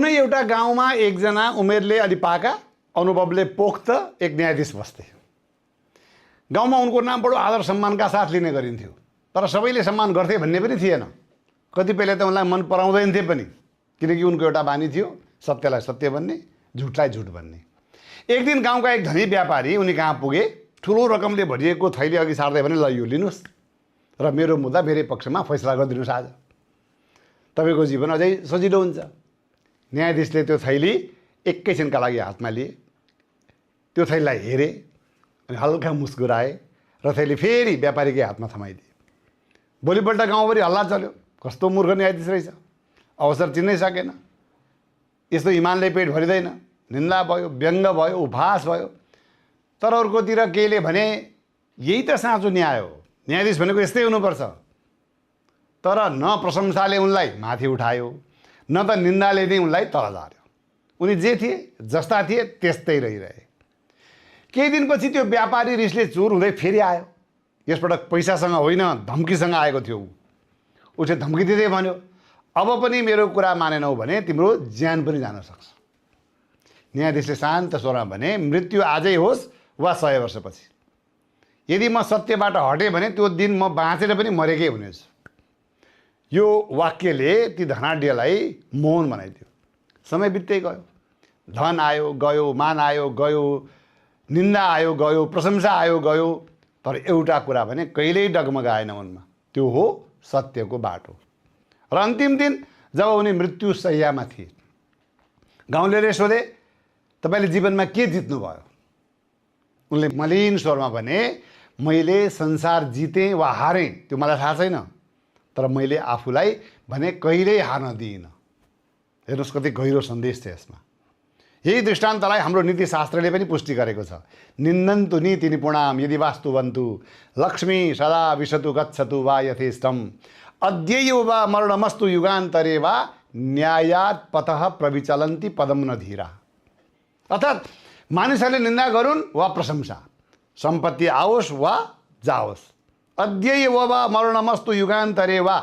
कुनै एउटा गाउँमा एकजना उमेरले अलि पाका अनुभवले पोख्त एक न्यायाधीश बस्थे। गाउँमा उनको नाम बडो आदर सम्मानका साथ लिने गरिन्थ्यो, तर सबैले सम्मान गर्थे भन्ने पनि थिएन। कतिपयले त उनलाई मन पराउँदैन थिए पनि, किनकि उनको एउटा बानी थियो सत्यलाई सत्य भन्ने, झुटलाई झुट भन्ने। एक दिन गाउँका एक धनी व्यापारी उनी कहाँ पुगे। ठुलो रकमले भरिएको थैली अघि सार्दै भने, ल यो लिनुहोस् र मेरो मुद्दा मेरै पक्षमा फैसला गरिदिनुहोस्। आज तपाईँको जीवन अझै सजिलो हुन्छ। न्यायाधीशले त्यो थैली एकैछिनका लागि हातमा लिए, त्यो थैलीलाई हेरे अनि हल्का मुस्कुराए र थैली फेरि व्यापारीकै हातमा थमाइदिए। भोलिपल्ट गाउँभरि हल्ला चल्यो, कस्तो मूर्ख न्यायाधीश रहेछ, अवसर चिन्नै सकेन, यस्तो इमानले पेट भरिँदैन। निन्दा भयो, व्यङ्ग भयो, उपहास भयो। तर अर्कोतिर केहीले भने यही त साँचो न्याय हो, न्यायाधीश भनेको यस्तै हुनुपर्छ। तर न प्रशंसाले उनलाई माथि उठायो, न त निन्दाले नै उनलाई तल झार्यो। उनी जे थिए, जस्ता थिए, त्यस्तै रहिरहे। केही दिनपछि त्यो व्यापारी रिसले चुर हुँदै फेरि आयो। यसपटक पैसासँग होइन, धम्कीसँग आएको थियो। उसले धम्की दिँदै भन्यो, अब पनि मेरो कुरा मानेनौ भने तिम्रो ज्यान पनि जान सक्छ। न्यायाधीशले शान्त स्वरमा भने, मृत्यु आजै होस् वा 100 वर्षपछि। यदि म सत्यबाट हटेँ भने त्यो दिन म बाँचेर पनि मरेकै हुनेछु। यो वाक्यले ती धनाढ्यलाई मौन बनाइदियो। समय बित्दै गयो, धन आयो गयो, मान आयो गयो, निन्दा आयो गयो, प्रशंसा आयो गयो, तर एउटा कुरा भने कहिल्यै डगमगाएन उनमा, त्यो हो सत्यको बाटो। र अन्तिम दिन जब उनी मृत्यु शय्यामा थिए, गाउँलेले सोधे, तपाईँले जीवनमा के जित्नुभयो? उनले मलिन स्वरमा भने, मैले संसार जितेँ वा हारेँ त्यो मलाई थाहा छैन, तर मैले आफूलाई भने कहिल्यै हार्न दिइनँ। हेर्नुहोस् कति गहिरो सन्देश छ यसमा। यही दृष्टान्तलाई हाम्रो नीतिशास्त्रले पनि पुष्टि गरेको छ। निन्दन्तु नीति निपुणाम यदि वास्तुवन्तु लक्ष्मी सदा विशतु गच्छतु वा यथेष्टम अद्यैव वा मरणमस्तु युगान्तरे वा न्यायात् पतः प्रविचलन्ति पदम न धीरा। अर्थात् मानिसहरूले निन्दा गरून् वा प्रशंसा, सम्पत्ति आओस् वा जाओस्, अद्यैव वा मरणमस्तु युगान्तरे वा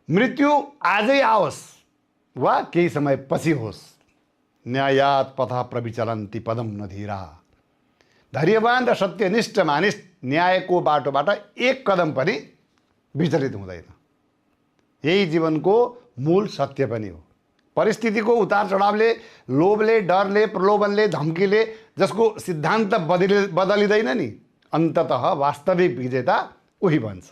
मृत्यु आजै आओस् वा केही समय पछि होस्, न्यायात् पथा प्रविचलन्ति पदम न धीरा। धैर्यवान र सत्यनिष्ठ मानिस न्यायको बाटोबाट एक कदम पनि विचलित हुँदैन। यही जीवनको मूल सत्य पनि हो। परिस्थितिको उतार चढावले, लोभले, डरले, प्रलोभनले, धम्कीले जसको सिद्धान्त बदलिँदैन नि, अन्ततः वास्तविक विजेता उही बन्छ।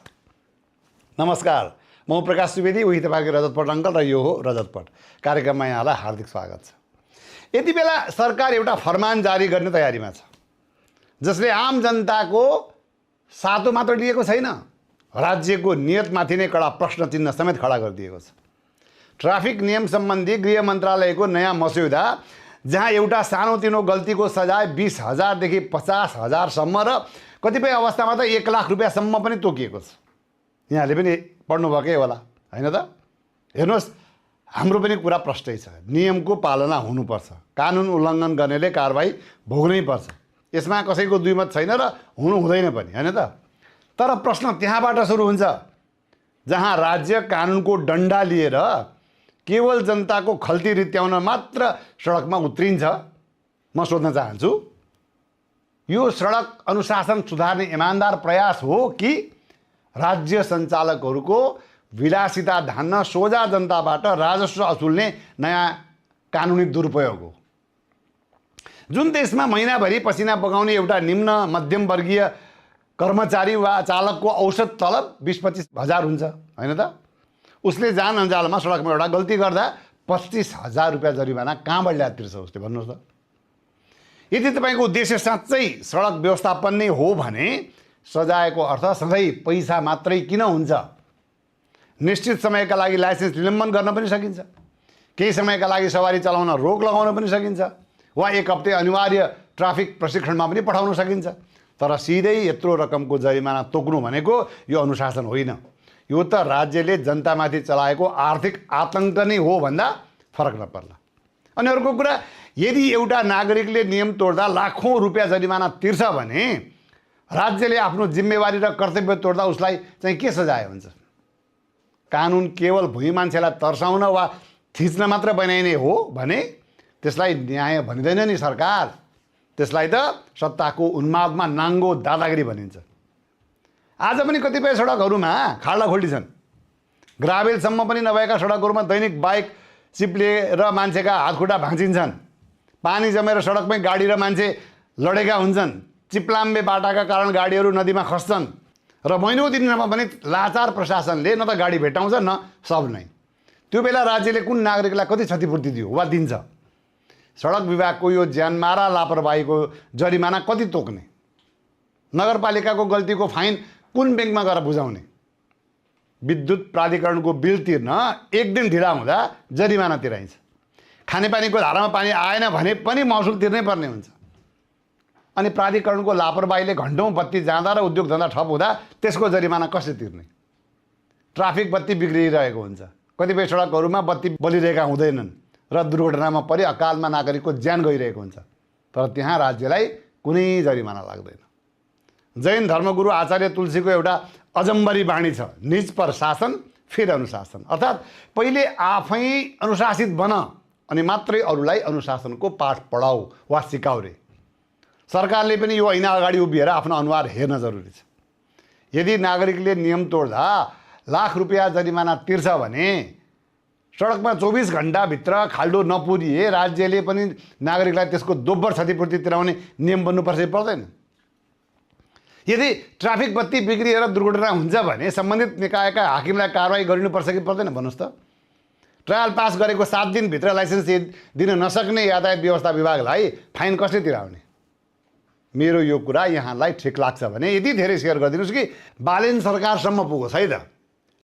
नमस्कार, म प्रकाश सुवेदी, उही तपाईँको रजतपट अङ्कल र यो हो रजतपट कार्यक्रममा यहाँलाई हार्दिक स्वागत छ। यति बेला सरकार एउटा फरमान जारी गर्ने तयारीमा छ, जसले आम जनताको सातो मात्र लिएको छैन, राज्यको नियतमाथि नै कडा प्रश्न चिन्ह समेत खडा गरिदिएको छ। ट्राफिक नियम सम्बन्धी गृह मन्त्रालयको नयाँ मस्यौदा, जहाँ एउटा सानोतिनो गल्तीको सजाय 20,000 देखि 50,000सम्म र कतिपय अवस्थामा त 1 लाख रुपियाँसम्म पनि तोकिएको छ। यहाँले पनि पढ्नुभएकै होला, होइन त? हेर्नुहोस्, हाम्रो पनि कुरा प्रष्टै छ। नियमको पालना हुनुपर्छ, कानुन उल्लङ्घन गर्नेले कारबाही भोग्नै पर्छ। यसमा कसैको दुईमत छैन र हुनु हुँदैन पनि, होइन त? तर प्रश्न त्यहाँबाट सुरु हुन्छ जहाँ राज्य कानुनको डन्डा लिएर केवल जनताको खल्ती रित्याउन मात्र सडकमा उत्रिन्छ। म सोध्न चाहन्छु, यो सडक अनुशासन सुधार्ने इमान्दार प्रयास हो कि राज्य सञ्चालकहरूको विलासिता धान्न सोझा जनताबाट राजस्व असुल्ने नयाँ कानुनी दुरुपयोग हो? जुन देशमा महिनाभरि पसिना बगाउने एउटा निम्न मध्यम वर्गीय कर्मचारी वा चालकको औसत तलब 20-25 हजार हुन्छ, होइन त? उसले जान अञ्जालमा सडकमा एउटा गल्ती गर्दा 25,000 रुपियाँ जरिवाना कहाँबाट ल्याएर तिर्छ उसले? भन्नुहोस् त। यदि तपाईँको उद्देश्य साँच्चै सडक व्यवस्थापन नै हो भने सजायको अर्थ सधैँ पैसा मात्रै किन हुन्छ? निश्चित समयका लागि लाइसेन्स निलम्बन गर्न पनि सकिन्छ, केही समयका लागि सवारी चलाउन रोक लगाउन पनि सकिन्छ, वा 1 हप्ते अनिवार्य ट्राफिक प्रशिक्षणमा पनि पठाउन सकिन्छ। तर सिधै यत्रो रकमको जरिमाना तोक्नु भनेको यो अनुशासन होइन। यो त राज्यले जनतामाथि चलाएको आर्थिक आतङ्क नै हो भन्दा फरक नपर्ला। अनि अर्को कुरा, यदि एउटा नागरिकले नियम तोड्दा लाखौँ रुपियाँ जरिमाना तिर्छ भने राज्यले आफ्नो जिम्मेवारी र कर्तव्य तोड्दा उसलाई चाहिँ के सजाय हुन्छ? कानुन केवल भुइँ मान्छेलाई तर्साउन वा थिच्न मात्र बनाइने हो भने त्यसलाई न्याय भनिँदैन नि सरकार। त्यसलाई त सत्ताको उन्मादमा नाङ्गो दादागिरी भनिन्छ। आज पनि कतिपय सडकहरूमा खाल्डाखुल्डी छन्। ग्राभेलसम्म पनि नभएका सडकहरूमा दैनिक बाइक चिप्लिएर मान्छेका हातखुट्टा भाँचिन्छन्। पानी जमेर सडकमै गाडी र मान्छे लडेका हुन्छन्। चिप्लाम्बे बाटाका कारण गाडीहरू नदीमा खस्छन् र महिनौँ दिनमा पनि लाचार प्रशासनले न त गाडी भेटाउँछ न सब नै। त्यो बेला राज्यले कुन नागरिकलाई कति क्षतिपूर्ति दियो वा दिन्छ? सडक विभागको यो ज्यानमारा लापरवाहीको जरिमाना कति तोक्ने? नगरपालिकाको गल्तीको फाइन कुन ब्याङ्कमा गएर बुझाउने? विद्युत प्राधिकरणको बिल तिर्न एक दिन ढिला हुँदा जरिमाना तिराइन्छ। खानेपानीको धारामा पानी आएन भने पनि महसुल तिर्नै पर्ने हुन्छ। अनि प्राधिकरणको लापरवाहीले घन्टौँ बत्ती जाँदा र उद्योग धन्दा ठप हुँदा त्यसको जरिमाना कसले तिर्ने? ट्राफिक बत्ती बिग्रिरहेको हुन्छ। कतिपय सडकहरूमा बत्ती बलिरहेका हुँदैनन् र दुर्घटनामा परि अकालमा नागरिकको ज्यान गइरहेको हुन्छ। तर त्यहाँ राज्यलाई कुनै जरिमाना लाग्दैन। जैन धर्मगुरु आचार्य तुलसीको एउटा अजम्बरी बाणी छ, निज पर शासन फिर अनुशासन। अर्थात् पहिले आफै अनुशासित बन अनि मात्रै अरूलाई अनुशासनको पाठ पढाऊ वा सिकाऊ रे। सरकारले पनि यो ऐना अगाडि उभिएर आफ्नो अनुहार हेर्न जरुरी छ। यदि नागरिकले नियम तोड्दा लाख रुपियाँ जरिमाना तिर्छ भने सडकमा 24 घण्टाभित्र खाल्डो नपुरिए राज्यले पनि नागरिकलाई त्यसको दोब्बर क्षतिपूर्ति तिराउने नियम बन्नुपर्छ पर्दैन? यदि ट्राफिक बत्ती बिग्रिएर दुर्घटना हुन्छ भने सम्बन्धित निकायका हाकिमलाई कारवाही गरिनुपर्छ कि पर्दैन भन्नुहोस् त? ट्रायल पास गरेको 7 दिनभित्र लाइसेन्स दिन नसक्ने यातायात व्यवस्था विभागलाई फाइन कसले तिराउने? मेरो यो कुरा यहाँलाई ठिक लाग्छ भने यति धेरै सेयर गरिदिनुहोस् कि बालेन सरकारसम्म पुगोस् है त।